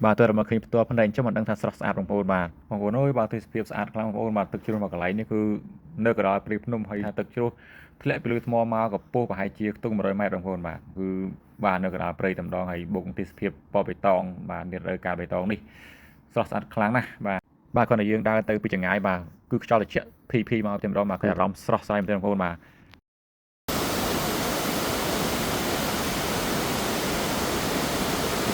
បាទទើបមកឃើញផ្ទាល់ភ្នែកអញ្ចឹងមិនដឹងថាស្រស់ស្អាតបងប្អូនបាទបងប្អូនអើយបាទទេសភាពស្អាតខ្លាំងបងប្អូនបាទទឹកជ្រោះមកកន្លែងនេះគឺនៅកណ្ដាលព្រៃភ្នំហើយថាទឹកជ្រោះធ្លាក់ពីលើថ្មមកកម្ពស់ប្រហែលជាខ្ទង់100ម៉ែត្របងប្អូនបាទគឺបាទនៅកណ្ដាលព្រៃតែម្ដងហើយបុកទេសភាពពណ៌បៃតងបាទនារដូវកាលបៃតងនេះស្រស់ស្អាតខ្លាំងណាស់បាទបាទគ្រាន់តែយើងដើរទៅពីចង្ងាយបាទគឺខ្យល់ត្រជាក់ភីភីមកតែម្ដងបាទគឺអារម្មណ៍ស្រស់ស្រាយមែនទែនបងប្អូនបាទ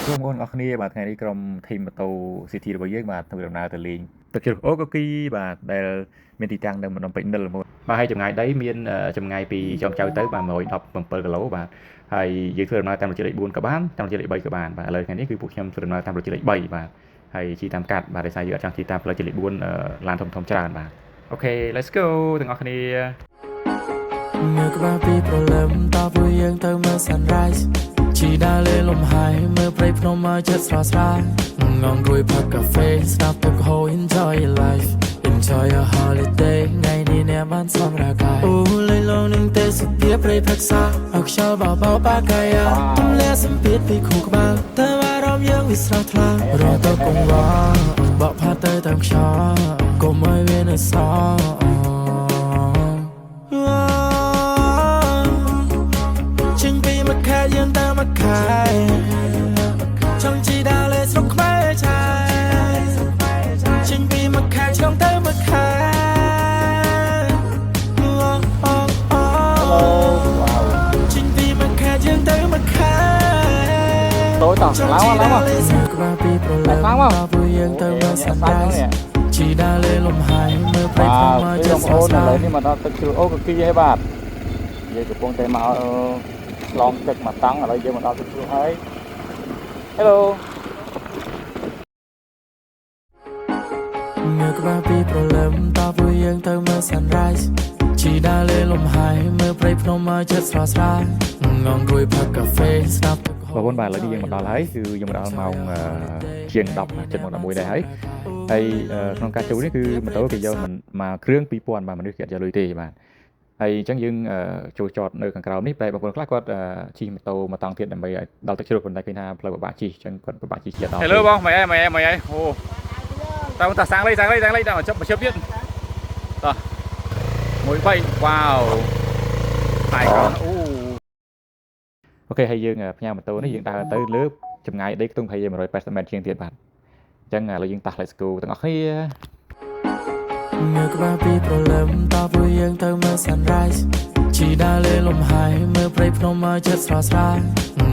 បងប្អូនអរគ្នាបាទថ្ងៃនេះក្រុម team ម៉ូតូ CT របស់យើងបាទធ្វើដំណើរទៅលេងទឹកជ្រោះអូកូគីបាទដែលមានទីតាំងនៅម្ដុំពេជ្រនិលបងប្អូន បាទហើយចម្ងាយដីមានចម្ងាយពីចោមចៅទៅបាទ117គីឡូបាទហើយយើងធ្វើដំណើរតាមផ្លូវជាតិលេខ4ក៏បានតាមផ្លូវជាតិលេខ3ក៏បានបាទឥឡូវថ្ងៃនេះគឺពួកខ្ញុំធ្វើដំណើរតាមផ្លូវជាតិលេខ3បាទហើយជិះតាមកាត់បាទដោយសារយើងអត់ចង់ជិះតាមផ្លូវជាតិលេខ4ឡានធំធំច្រើនបាទ OK, let's go ទាំងអស់គ្នា ងើបក្បាលពីព្រលឹមតពួកយើងទៅមើល sunrise ជីដើរលេលំហែមើលព្រៃភ្នំមកចិត្តស្រស់ស្រាយងងរួយផឹកកាហ្វេស្ដាប់ទឹកហូរ enjoy your life, enjoy your holiday ថ្ងៃនេះអ្នកបានសម្រាកកាយអូលេងលងនឹងទេសភាពព្រៃព្រឹក្សាឲ្យខ្យល់បោបោបាកាយាទម្លាក់សម្ពាធពីខួរក្បាលតែអារម្មណ៍យើងវាស្រស់ថ្លារត់ទៅកងវល់បក់ផាត់ទៅតាមខ្យល់កុំឲ្យវានៅសល់ ចេញពីមួយខែយើងទៅមួយខែចង់ជីដើរលេងស្រុកខ្មែរឆាយចេញពីមួយខែឆ្លងទៅមួយខែអូអូអូចេញពីមួយខែយើងទៅមួយខែ តូចតោះ ចង់ ឡើង ជី មកឡើងមក ដើរលេងស្រុកក្បាលពីព្រលឹម ឡើងមក តពួកយើងទៅមើល sunrise ជីដើរលេងលំហែមើលព្រៃភ្នំមក បាទ ចិត្ត បងប្អូនឥ ស្រស់ស្រាយ ឡូវនេះមកដល់ទឹកជ្រោះអូកគីហើយបាទយើងកំពុងតែមកឆ្លងទឹកមកតង់ឥឡូវយើងមកដល់ទឹកជ្រោះហើយ Hello. ងើបក្បាលពីព្រលឹមតពួកយើងទៅមើល sunrise ជីដើរលេងលំហែមើលព្រៃភ្នំមកចិត្តស្រស់ស្រាយងងរួយផឹកកាហ្វេស្ដាប់ទឹកហូ បងប្អូនបាទឥឡូវនេះយើងមកដល់ហើយគឺយើងមកដល់ម៉ោងជាង10ជិតម៉ោង11ដែរហើយហើយក្នុងការចូលនេះគឺម៉ូតូគេយកមិនមកគ្រឿង2000បាទមនុស្សគេអត់យកលុយទេបាទហើយអញ្ចឹងយើងចូលចតនៅខាងក្រោមនេះតែបងប្អូនខ្លះគាត់ជិះម៉ូតូមកតង់ទៀតដើម្បីឲ្យដល់ទឹកជ្រោះប៉ុន្តែឃើញថាផ្លូវពិបាកជិះអញ្ចឹងគាត់ពិបាកជិះជាដល់ Hello បងមិនអីមិនអីមិនអីអូតើតាសាំងលេសាំងលេសាំងលេដល់ជប់មកជប់ទៀតតោះមួយបីវ៉ាវតែកអូ OK ហើយយើងផ្ញើម៉ូតូនេះយើងដើរទៅលើចម្ងាយដីខ្ទង់ប្រហែលជា180ម៉ែត្រជាងទៀតបាទអញ្ចឹងឥឡូវយើងតោះ let's go ទាំងអស់គ្នា ងើបក្បាលពីព្រលឹមតពួកយើងទៅមើល sunrise ជីដើរលេងលំហែមើលព្រៃភ្នំមកចិត្តស្រស់ស្រាយ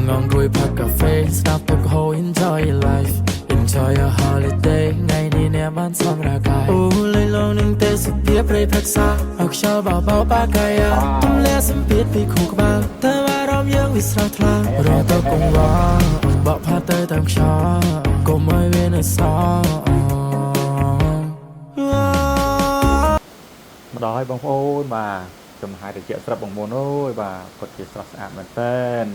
ងងរួយផឹកកាហ្វេស្ដាប់ទឹកហូរ enjoy your life, enjoy your holiday ថ្ងៃនេះអ្នកបានសម្រាកកាយអូលេងលងនឹងទេសភាពព្រៃព្រឹក្សាឲ្យខ្យល់បោបោបាកាយាទម្លាក់សម្ពាធពីខួរក្បាលតែអារម្មណ៍យើងវាស្រស់ថ្លារត់ទៅកងវល់បក់ផាត់ទៅតាមខ្យល់កុំឲ្យវានៅសល់ មកដល់ហើយបងប្អូនបាទចំហាយត្រជាក់ស្រាប់បងប្អូនអើយបាទគាត់ជាស្រស់ស្អាតមែនទែន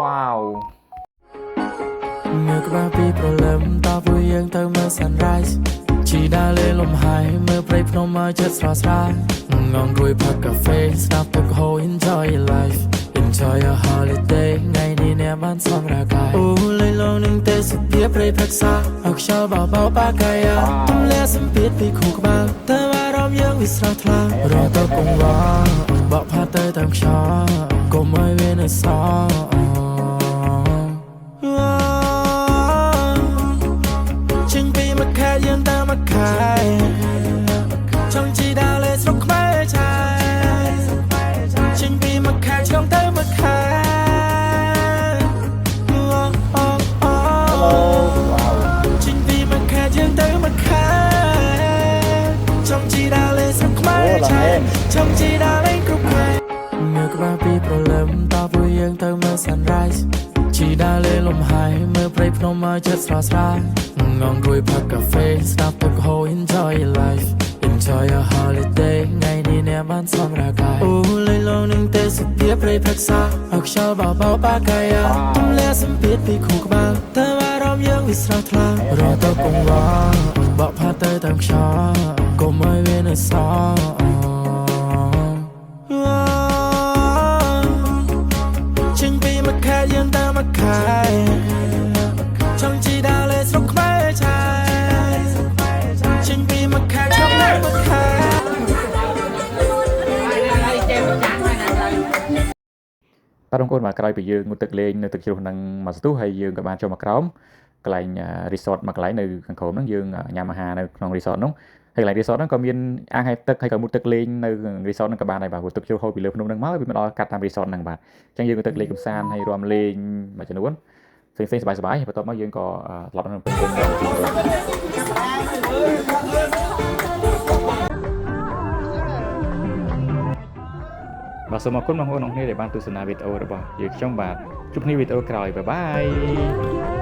វ៉ាវ ងើបក្បាលពីព្រលឹមតពួកយើងទៅមើល sunrise ជីដើរលេងលំហែមើលព្រៃភ្នំមកចិត្តស្រស់ស្រាយងងរួយផឹកកាហ្វេស្ដាប់ទឹកហូរ enjoy your life, enjoy your holiday ថ្ងៃនេះអ្នកបានសម្រាកកាយអូលេងលងនឹងទេសភាពព្រៃព្រឹក្សាឲ្យខ្យល់បោបោបាកាយាទម្លាក់សម្ពាធពីខួរក្បាលតែអារម្មណ៍យើងវាស្រស់ថ្លារត់ទៅកងវល់បក់ផាត់ទៅតាមខ្យល់កុំឲ្យវានៅសល់ ចេញពីមួយខែយើងទៅមួយខែចង់ជីដើរលេងស្រុកខ្មែរឆាយចេញពីមួយខែឆ្លងទៅមួយខែអូអូអូចេញពីមួយខែយើងទៅមួយខែចង់ជីដើរលេងស្រុកខ្មែរឆាយចង់ជីដើរលេងគ្រប់ខែងើបក្បាលពីព្រលឹមតពួកយើងទៅមើល sunrise ជីដើរលេងលំហែមើលព្រៃភ្នំមកចិត្តស្រស់ស្រាយងងរួយផឹកកាហ្វេស្ដាប់ទឹកហូរ enjoy your life, enjoy your holiday ថ្ងៃនេះអ្នកបានសម្រាកកាយអូលេងលងនឹងទេសភាពព្រៃព្រឹក្សាឲ្យខ្យល់បោបោបាកាយាទម្លាក់សម្ពាធពីខួរក្បាលតែអារម្មណ៍យើងវាស្រស់ថ្លារត់ទៅកងវល់បក់ផាត់ទៅតាមខ្យល់កុំឲ្យវានៅសល់ ចេញពីមួយខែយើងទៅមួយខែចង់ជីដើរ បងប្អូនបាទក្រោយពីយើងងូតទឹកលេងនៅទឹកជ្រោះហ្នឹងមកស្ទុះហើយយើងក៏បានចូលមកក្រោមកន្លែង resort មួយកន្លែងនៅខាងក្រោមហ្នឹងយើងញ៉ាំអាហារនៅក្នុង resort ហ្នឹងហើយកន្លែង resort ហ្នឹងក៏មានអាងហែលទឹកហើយក៏មុជទឹកលេងនៅ resort ហ្នឹងក៏បានដែរបាទព្រោះទឹកជ្រោះហូរពីលើភ្នំហ្នឹងមកវាមកដល់កាត់តាម resort ហ្នឹងបាទអញ្ចឹងយើងក៏ទឹកលេងកម្សាន្តហើយរាំលេងមួយចំនួនផ្សេងៗសប្បាយៗហើយបន្ទាប់មកយើងក៏ត្រឡប់មកពេញវិញដល់ទីបាទសូមអរគុណបងប្អូនអរគ្នាដែលបានទស្សនាវីដេអូរបស់យើងខ្ញុំបាទជួបគ្នាវីដេអូក្រោយ bye bye.